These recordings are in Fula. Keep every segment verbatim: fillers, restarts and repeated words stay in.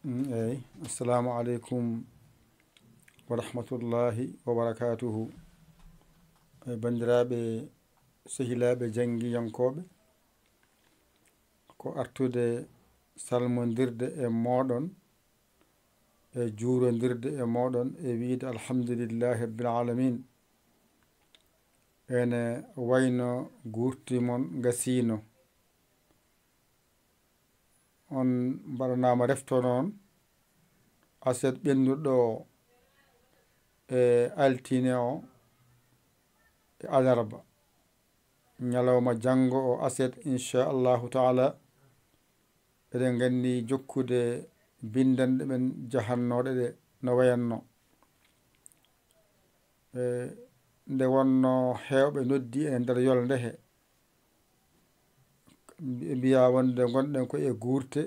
Mm, eyi. Assalamu aleykum wa rahmatullahi wa barakatuhu. E banndiraaɓe, sehilaaɓe janngiyankooɓe, ko artude salmondirde e mooɗon, e juurondirde e mooɗon, e wiyde alhamdulillahi rabbil alamin. Ene wayno guurti mon ngasiino. On mbaɗanaama refto noon aset ɓennduɗo o e altine o e alarba. Ñalawma janngo o aset, inchallahu taala, eɗen nganndi jokkude binndanɗe men jahannooɗe ɗe no wayanno. E, nde wonno heewɓe noddi e nder yolnde he, mbi-, mbiya wonde ngonɗen ko e guurte,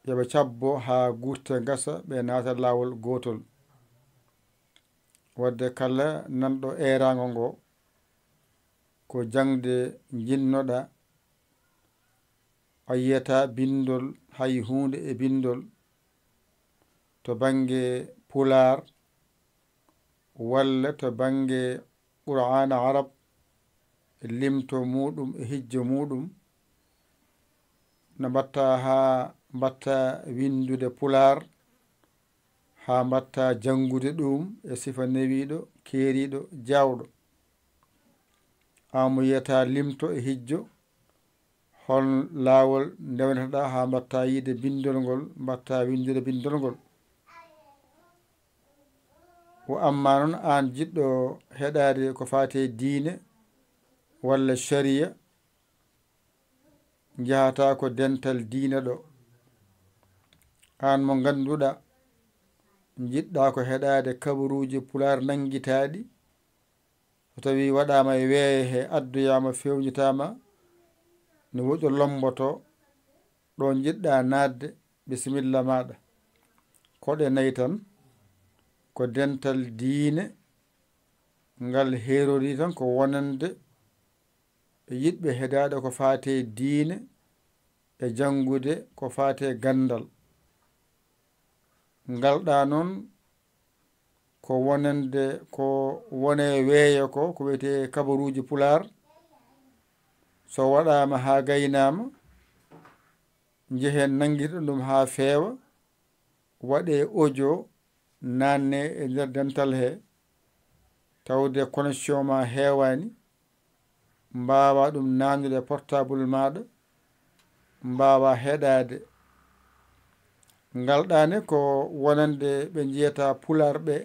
yo ɓe cabbo haa guurte ngasa, ɓe naata laawol gootol. Wadde kala nanɗo eeraango ngo, ko jaŋde njinnoɗaa, a yiyata binndol, hay huunde e binndol, to bannge Pulaar, walla to bannge Qur'aana Arab, e limto muuɗum e hijjo muuɗum, no mbatta haa mbatta winndude Pulaar, haa mbatta janngude ɗum e sifa newiiɗo, keeriiɗo, jaawɗo. Aan mo yiyata limto e hijjo, hol laawol ndewneteɗaa haa mbatta yiyde binndol ngol, mbatta winndude binndol ngol? Wa amma noon, aan jiɗɗo heɗaade ko faati e diine walla shariya, njahataa ko dental diine ɗo. Aan mo ngannduɗaa, njiɗɗaa ko heɗaade kabaruuji Pulaar nanngitaaɗi, so tawii waɗaama e weeyo he, addoyaama, feewnitaama, no woɗɗo lomboto, ɗo njiɗɗaa naatde, bisimilla maaɗa. Koɗe nayi tan, ko dental diine ngal heerori tan ko wonande e yiɗɓe heɗaade ko faati e diine e janngude ko faati e ganndal. Ngal ɗaa noon ko wonande ko wone weeyo ko, ko wiyetee kabaruuji Pulaar. So waɗaama haa gaynaama, njehen nanngirɗen ɗum haa feewa, waɗee audio, naatnee e nder dental he, tawde connexion ma heewaani, mbaawaa ɗum naatnude portable maaɗa, mbaawaa heɗaade. Ngal ɗaane ko wonande ɓe njiyata Pulaar ɓe,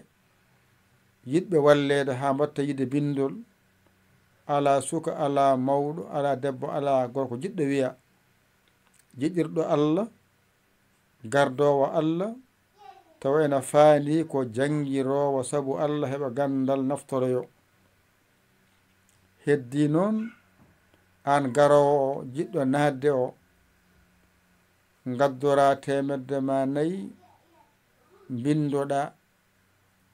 yiɗɓe walleede haa mbatta yiɗde binndol, alaa suka, alaa mawɗo, alaa debbo, alaa gorko jiɗɗo wiya, jiɗirɗo Allah, gardoowo Allah, tawa ena faandii ko janngiroowo sabu Allah heɓa ganndal naftoroyo. Heddii noon, aan garoowo o, jiɗɗo naatde o, ngaddoraa teemedde ma nayi, mbinndoɗaa,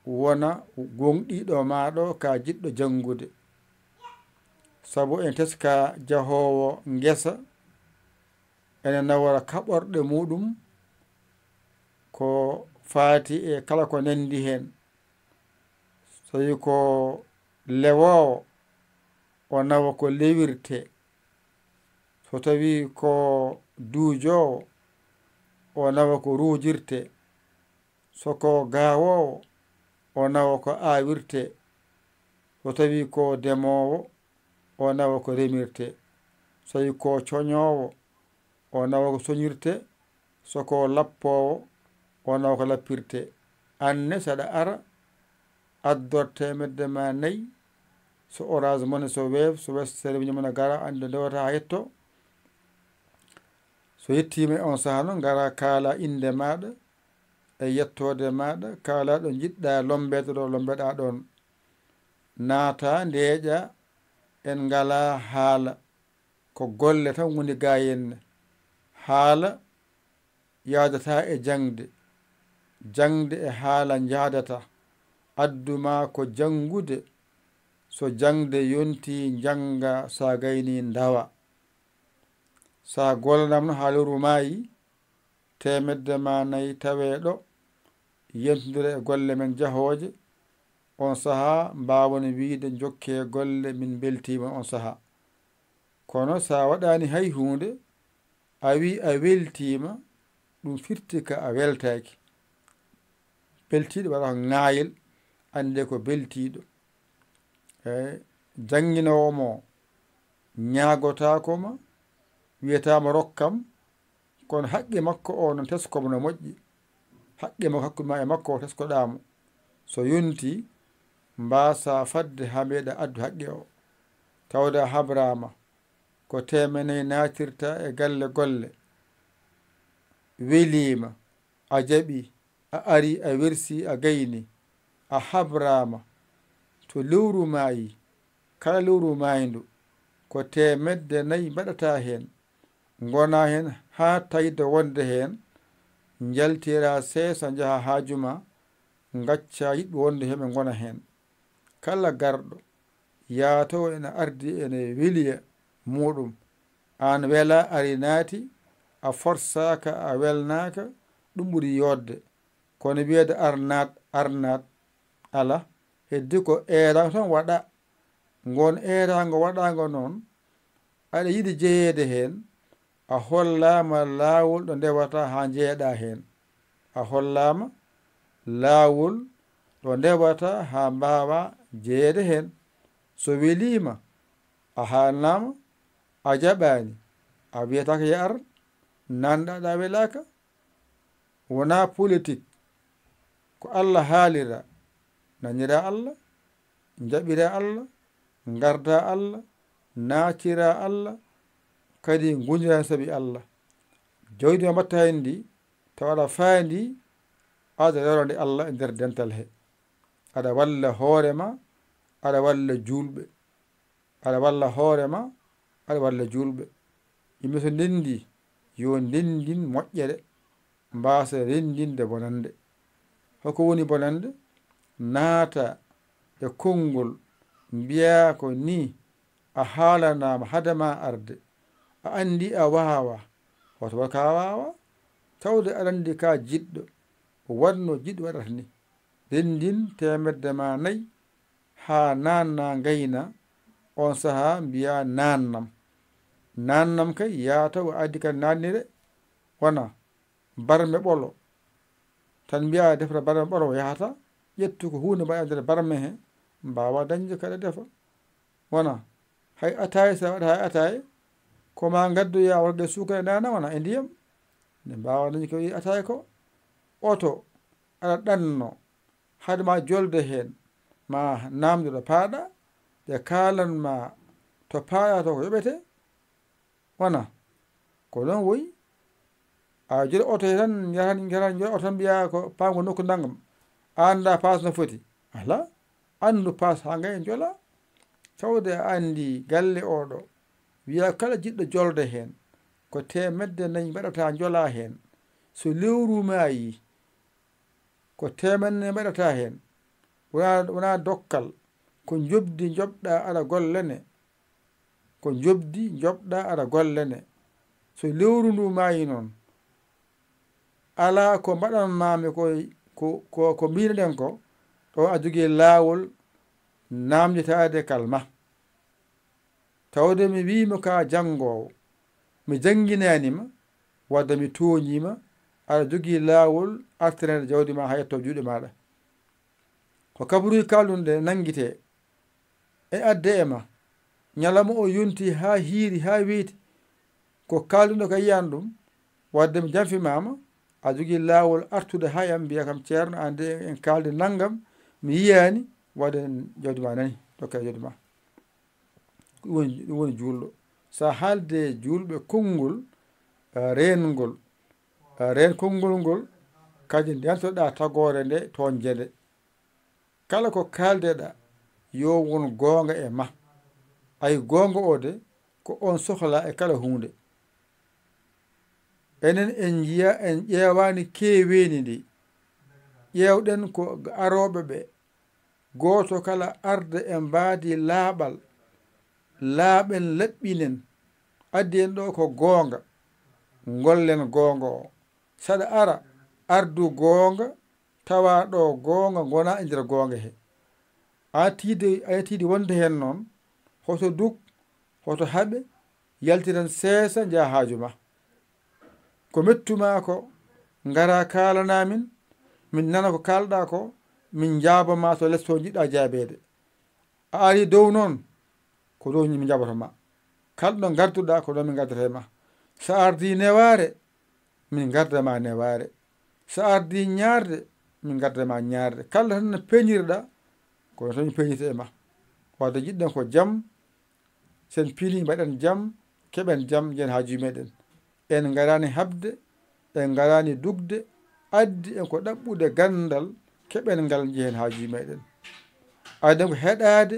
wona gooŋɗiiɗo ma ɗo ka jiɗɗo janngude. Sabu en teska jahoowo ngesa, ene nawora kaɓorɗe muuɗum ko faati e kala ko nanndi heen. So tawii ko lewoowo, o nawa ko lewirtee. So tawii ko duujoowo, o nawa ko ruujirtee. So ko gaawoowo, o nawa ko aawirtee. So tawii ko demoowo, o nawa ko remirtee. So tawii ko coñoowo, o nawa ko soñirtee. So ko lappoowo, o nawa ko lappirtee. Aan ne, so aɗa ara, addor teemedde ma nayi, so Orange Money, so Wave, so Western Union, mo na gara, anndi nde wata haa yetto. So yettiima e on sahaa noon, ngara kaala innde maaɗa e yettoode maaɗa, kaala ɗo njiɗɗaa lombeede ɗo, lombeɗaa ɗoon. Naata, ndeeƴa, en ngalaa haala, ko golle tan woni gaayenne. Haala yaadataa e jaŋde, jaŋde e haala njaadataa. Addu maa ko janngude, so jaŋde yontii njanngaa, so a gaynii ndawaa. So a gollanaama noon haa lewru maayi, teemedde ma nayi taweeɗo, yentondira e golle men jahooje, on sahaa mbaawon wiide njokkee golle, min mbeltiima on sahaa. Kono so a waɗaani hay huunde, a wi a weltiima, ɗum firti ka a weltaaki. Beltiiɗo waɗa ko ŋaayel, annde ko beltiiɗo. E jannginoowo mo ñaagotaako ma, wiyataama rokkam, kono haqqe makko o no teskomo no moƴƴi. Haqqe makko, hakkunde ma e makko o teskoɗaa mo. So yontii, mbaasa fadde haa mbeeɗa addu haqqe o. Tawde a habraama, ko teemenayi naatirta e galle golle. Weliima, a jaɓi, a ari, a wersi, a gayni, a habraama. To lewru maayi, kala lewru maayndu, ko teemedde nayi mbaɗata heen. Ngona heen haa tawde wonde heen, njaltira seesa, njaha haaju ma, ngacca yiɗɓe wonde heen ɓe ngona heen. Kala garɗo yaatowo ene ardi ene weliya muuɗum. Aan wela ari naati, a forsaaka, a welnaaka, ɗum ɓuri yooɗde. Kono wiyeede ar naat, ar naat, ala, heddi ko eeraango tan waɗa. Ngoon eeraango waɗaango noon, aɗa yiɗi jeyeede heen, a hollaama laawol ɗo ndewata haa njeyeɗaa heen. A hollaama laawol ɗo ndewata haa mbaawaa jeyeede heen. So weliima, a haalnaama, a jaɓaani, a wiyataake ya ar, naanɗa ɗa welaaka. Wonaa politik, ko Alla haalira, nanira Alla, njaɓira Alla, ngarda Alla, naatira Alla, kadi nguñira sabi Alla. Jawdi ma mbatta heen ndi, tawa aɗa faandi, aɗa rewrande Alla e nder dental he. Aɗa walla hoore ma, aɗa walla juulɓe. Aɗa walla hoore ma, aɗa walla juulɓe. Yimɓe so ndenndi, yo ndenndin moƴƴere, mbaasa renndinde bonannde. Hoko woni bonannde? Naata e konngol, mbiyaa ko nii, a haalanaama hade ma arde. A anndi a waawaa, hoto waɗ ka a waawaa. Tawde aɗa anndi ka jiɗɗo, waɗ no jiɗɗo waɗata nii. Renndin teemedde ma nayi, haa naanna ngayna, on sahaa mbiyaa naannam. Naannam kay yaata o addi kadi naannire, wona barme ɓolo. Tan mbiyaa defata barme ɓolo o yahata, ƴettu ko huunde mbaɗa nder barme he, mbaawa dañde kadi defa. Wona, hay ataaye, so a waɗa hay ataaye, ko ma ngaddoya warde suukara e naana wona e ndiyam. Ne mbaawa dañde ko wi'i ataaye ko. Oto, aɗa ɗanno, hade ma jolde heen, ma naamnde ɗo paaɗa, ɓe kaalan ma to paaɗa to ko yoɓete. Wona, ko noon woyi, a jolo oto he tan, njatan, njatan, jolo oto tan mbiyaa ko paango nokku nanngam, a anndaa paas no foti. Alaa, anndu paas haa ngay njola. Tawde a anndi galle oɗo, wiyaa kala jiɗɗo jolde heen, ko teemedde nayi mbaɗata njola heen. So lewru maayi, ko teemedde nayi mbaɗata heen. Wonaa, wonaa dokkal, ko njoɓdi njoɓɗa aɗa gollene. Ko njoɓdi njoɓɗa aɗa gollene. So lewru ndu maayi noon, alaa ko mbaɗanmaami ko, ko, ko, ko mbiinoɗen ko, ɗo a jogii laawol naamnditaade kal ma. Tawde mi wiima ka janngoowo, mi jannginaani ma, wadde mi tooñii ma, aɗa jogii laawol artireede jawdi ma haa yetto juuɗe maaɗa. Ko kabaruuji kaalɗun ɗe nanngitee, e adde e ma. Ñalawma o yonti haa hiiri, haa weyti. Ko kaalduɗo ka yiyan ɗum, wadde mi janfimaama, a jogii laawol artude haa e am, mbiya kam, "Ceerno, aan de en kaaldi nanngam, mi yiyaani, wadde jawdi ma nani, dokke jawdi ma." Ɗum woni, ɗum woni juulɗo. So a haalde juulɓe konngol, eh, reengol, eh, reen konngol ngol, kadi ndentoɗaa tagoore nde, toñde nde. Kala ko kaaldeɗaa, yo won goonga e ma. Ay goonga o de, ko on sohla e kala huunde. Enen en njiya, en ƴeewaani keweeni ndi. Ƴeewɗen ko arooɓe ɓe. Gooto kala arda e mbaadi laaɓal. Laaɓen, laɓɓinen. Addi en ɗo ko goonga. Ngollen goonga o. Saɗa ara, ardu goonga, tawa ɗo goonga ngona e nder goonga he. A tiidi, a tiidi wonde heen noon, hoto duk, hoto haɓe, yaltiran seesa, njaha haaju ma. Ko mettu ma ko, ngara kaalana min, min nana ko kaalɗa ko, min njaaba ma to les to njiɗɗa jaabeede. A ari dow noon, ko ɗo min njaɓata ma. Kala ɗo ngarduɗa, ko ɗo min ngardata e ma. So a ardi newaare, min ngarda ma newaare. So a ardi ñaarde, min ngarda ma ñaarde. Kala tan no peñirɗa, ko ɗon tan min peñirta e ma. Wadde jiɗɗen ko jam, sen pini mbaɗen jam, keɓen jam, njen haaju meɗen. En ngaraani haɓde, en ngaraani dukde, addi en ko ɗaɓɓude ganndal, keɓen ngal njehen haaju meɗen. Addi en ko heɗaade,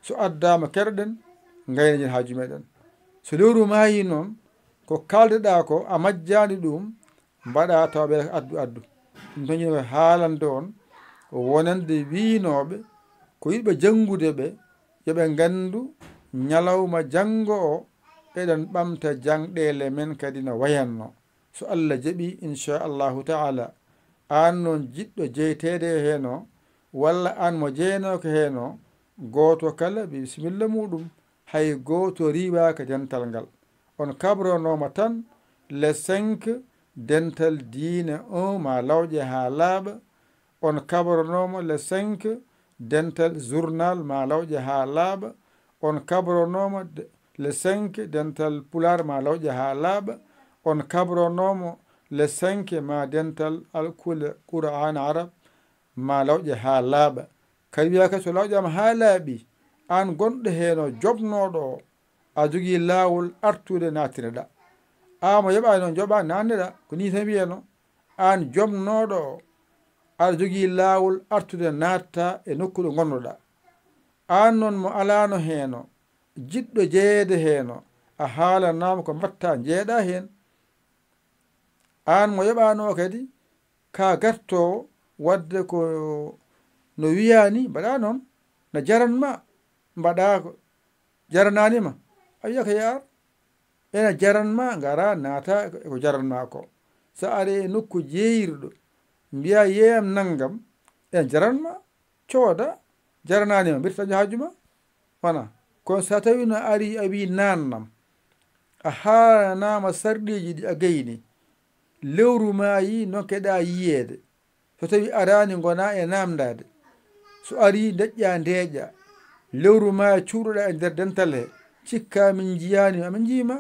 so addaama keɗoɗen, ngayna njehen haaju meɗen. So lewru maayi noon, ko kaaldeɗaa ko a majjaani ɗum, mbaɗa tawa ɓe addu addu. Ɗum tan yino haalande on, wonande wiinooɓe, ko yiɗɓe janngude ɓe, yo ɓe nganndu ñalawma janngo o, eɗen ɓamta jangɗeele men kadi no wayanno. So Allah jaɓi, inchallahu taala, aan noon jiɗɗo jeyteede e heen o, walla aan mo jeynooka heen o, gooto kala bisimilla muɗum, hay gooto riiwaaka dental ngal. On kabronooma tan le cinq dental diine un ma lawƴe haa laaɓa, on kabronooma le cinq dental journal ma lawƴe haa laaɓa, on kabronooma de-, le cinq dental pulaar ma lawƴe haa laaɓa, on kabronooma le cinq ma dental alkule Qur'aan Arab ma lawƴe haa laaɓa. Kadi wiya kadi so lawƴaama haa laaɓi, aan gonɗo heen o, joɓnooɗo o, a jogii laawol artude naattineɗa. Aan mo yoɓaani noon, joɓa naatneɗa, ko nii tan wiyano. Aan joɓnooɗo o, aɗa jogii laawol artude naatta e nokku ɗo ngonnoɗa. Aan noon mo alaano heen o, jiɗɗo jeyeede heen o, a haalanaama ko mbaɗta, njeeɗa heen. Aan mo yoɓaano o kadi, ka gartoowo, wadde ko no wiyaa ni, mbaɗa noon, na jaran ma, mbaɗa ko jaranaani ma, a wiya ko yaar, ena jaran ma, ngara naata e ko jaran ma ko. So a ari e nokku jeeyirɗo, mbiya yeeyam nanngam, ena jaran ma, cooda, jaranaani ma, mbirta haaju ma. Wona, kono so tawii no ari a wii naannam, a haalanaama sarɗiiji ɗi a gayni, lewru maayi no keɗa yiyeede. So tawii araani, ngona e naamndaade. So arii, ndeƴƴa ndeeƴa. Lewru maayi cuuɗoɗa e nder dental he, cikka min njiyaani ma, amin njii ma.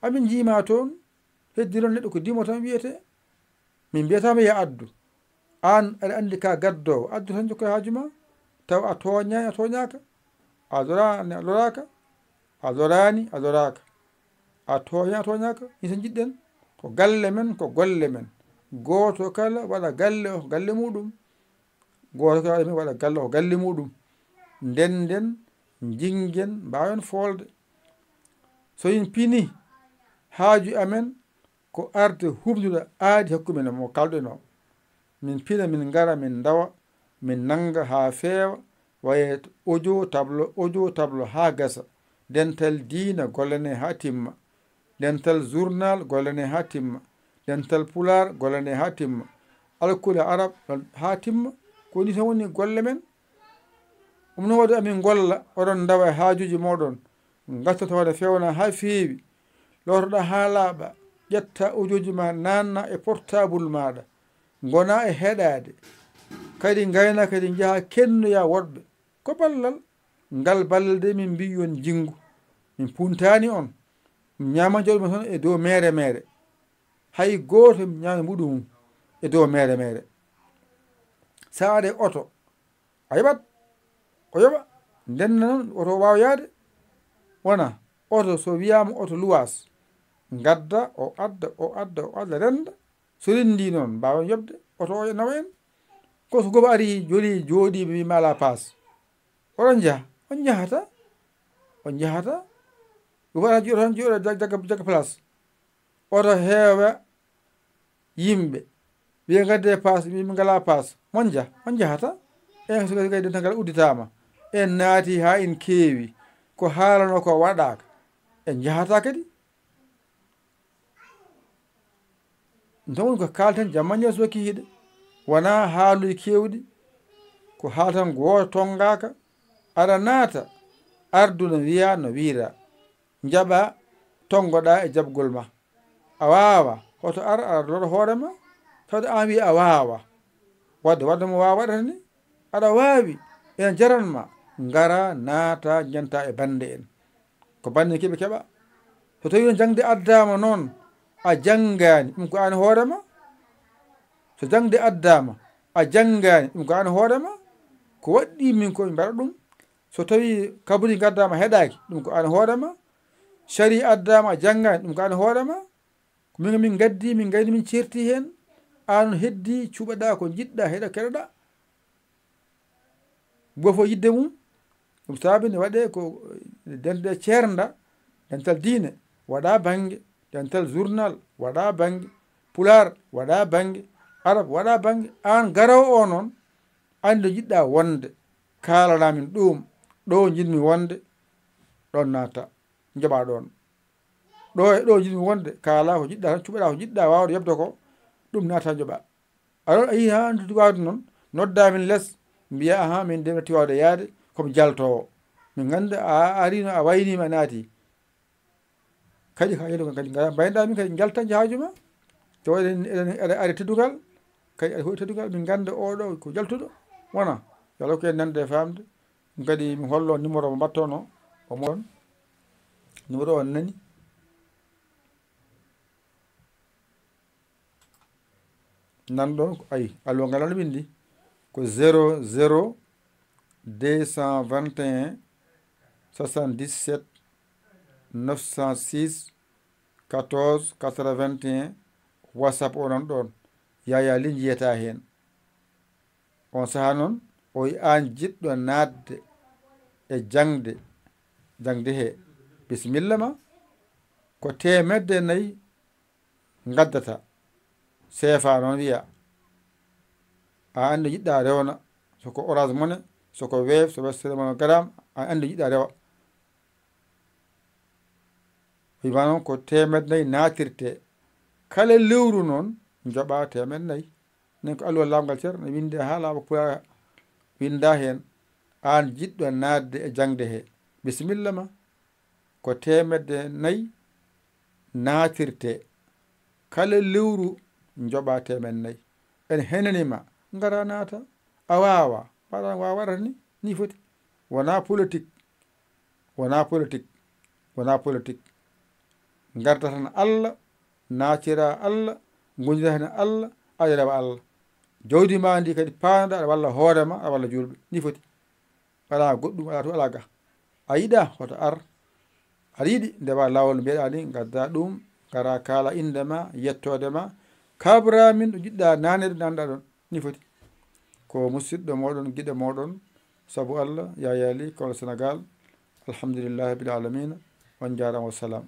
Amin njii ma toon. Heddi noon neɗɗo ko dimo tan wiyetee. Min mbiyataama ya addu. Aan aɗa anndi ka gaddoowo, addu tan jokkoy haaju ma. Taw a tooñaani, a tooñaaka. A loraani, a loraaka. A loraani, a loraaka. A tooñaa, a tooñaaka. Nii tan njiɗɗen. Ko galle men, ko golle men. Gooto kala waɗa galle o, galle muɗum. Gooto kala waɗa, min waɗa galle o, galle muɗum. Ndenden, njingen, mbaawen foolde. So min pini haaju amen, ko arde humdude aadi hakkunde men, mo kalɗuno. Min pina, min ngara, min ndawa, min nannga haa feewa, waye audio tableau, audio tableau haa gasa. Dental diina gollane haa timma. Dental journal gollane haa timma. Dental pulaar gollane haa timma. Alkule arab haa timma. Ko ni tan woni golle men. Ɗum no waɗi amin ngolla, oɗon ndawa e haajuuji mooɗon, ngatta tawa ne feewna haa feewi, lootoɗaa haa laaɓa, ƴetta audiooji ma, naanna e portaabul maaɗa, ngona e heɗaade. Kadi ngayna, kadi njaha kennoya woɗɓe. Ko ballal. Ngal ballal de min mbiyi on jinngu. Min puntaani on. Min ñaama jawdi ma tan e dow meere meere. Hay gooto min ñaama mbuɗu mum e dow meere meere. Sa aɗa e oto, a yoɓat, o yoɓa, ndenna noon oto o waawa yahde. Wona, oto so wiyaama oto luwaas, ngadda, o adda, o adda, o adda, rennda. So renndii noon, mbaawen yoɓde oto o nawa en. Ko so gooba arii, joli, jooɗii, ɓe mbii ma alaa paas. Oɗon njaha? On njahata. On njahata. Gooba arii, jooɗo tan, jooɗo jag-, jagga, jagga place. Oto heewa yimɓe. Wiya, "Ngaddee paas." Min ngalaa paas. Mon jah-, on njahata? En so kadi dental ngal udditaama. En naati haa en keewi. Ko haalanoo ko waɗaaka. En njahataa kadi. Ɗum tan woni ko kaalten jamma ñeeso wakihiiɗe. Wonaa haaluuji keewɗi, ko haaltan gooto tonngaaka, aɗa naata, ardu no wiyaa, no wiyraa. Njaɓaa, tonngoɗaa e jaɓgol ma. A waawa, hoto ar, aɗa lora hoore ma, tawde aan wiyi a waawa. Waɗde, waɗde mo waawa waɗata ni, aɗa waawi, ina jaran ma, ngara, naata, ñanta e bannde en. Ko bannde keɓe keɓa. So tawii noon jaŋde addaama noon, a janngaani, ɗum ko aan hoore ma. So jaŋde addaama, a janngaani, ɗum ko aan hoore ma. Ko waɗɗii min ko mi mbaɗa ɗum. So tawii kabri ngaddaama heɗaaki, ɗum ko aan hoore ma. Sari addaama, a janngaani, ɗum ko aan hoore ma. Ko min, min ngaddi, min ngayni, min ceerti heen. Aan heddii, cuɓaɗaa ko njiɗɗaa, heɗa keɗoɗaa. Bofo yidde mum, ɗum saabi ne waɗee ko dental ceernda, dental diine, waɗa bannge, dental journal, waɗa bannge, pulaar, waɗa bannge, arab, waɗa bannge. Aan garoowo o noon, anndi ɗo njiɗɗaa wonde, kaalanaa min ɗum, ɗo njiɗmi wonde, ɗon naata, njoɓaa ɗon. Ɗo e ɗo njiɗmi wonde, kaalaa ko njiɗɗaa tan, cuɓaɗaa ko njiɗɗaa waawde yoɓde ko, ɗum naata njoɓaa. Alors, a yii haa noddi waawde noon, noddaa min les, mbiyaa, "Ahaa, min de mi natti waawde yaade, ko mi jaltoowo." Min ngannda a ariino, a wayniima, a naati. Kadi ka yeɗo kadi, ngara mbaynoɗaa min kadi, njalta njahaaju ma. Tawa eɗen, eɗen, eɗen ari teddungal, kadi aɗa hoɗi teddungal, min ngannda oɗo ko jaltuɗo, wona. Yo Allah ko en nande e faamde. Ɗum kadi mi hollo numéro mo mbattono, o mo ɗon. Numéro o nani. Nan ɗon, ko, ayi, allo ngal ana winndi ko zéro zéro deux cent vingt et un soixante-dix-sept neuf cent six quatorze quatre-vingt-un. WhatsApp o nan ɗon, Yaya Ly njiyata heen. On sahaa noon, o wiyi aan jiɗɗo naatde e jaŋde, jaŋde he, bisimilla ma, ko teemedde nayi ngaddata. Seefa noon wiya, a anndi njiɗɗa rewna, so ko Orange Money, so ko Wave, so Western MoneyGram, a anndi njiɗɗa rewa. Wiima noon ko teemedde nayi naatirte. Kala lewru noon, njoɓa teemedde nayi. Nen ko alluwa laaɓngal cer, ne winndi haa laaɓa pulaar, winnda heen, aan jiɗɗo naatde e jaŋde he. Bisimilla ma. Ko teemedde nayi naatirte. Kala lewru njoɓa teemedde nayi. En henani ma, ngara naata. A waawa, mbaɗa waawa waɗata ni, ni foti. Wonaa politik, wonaa politik, wonaa politik. Ngarda tan Allah, naatira Allah, ngondira heen Allah, aɗa rewa Allah. Jawdi ma ndi kadi paanoɗa aɗa walla hoore ma, aɗa walla juulɓe, ni foti. Alaa goɗɗum, alaa to, alaa ga. A yiɗa, hoto ar. Aɗa yiɗi, ndewa laawol mbiyeɗaa ni, ngadda ɗum, ngara kaala innde ma, yettoode ma. Kabra min ɗo jiɗɗa naneede, nanɗa ɗon. Ni foti. Ko musidɗo mooɗon, giɗo mooɗon, sabu Allah, Yaya Ly, Kawla Senegal. Alhamdulillahi rabbil alamina. On njaaraama, wassalam.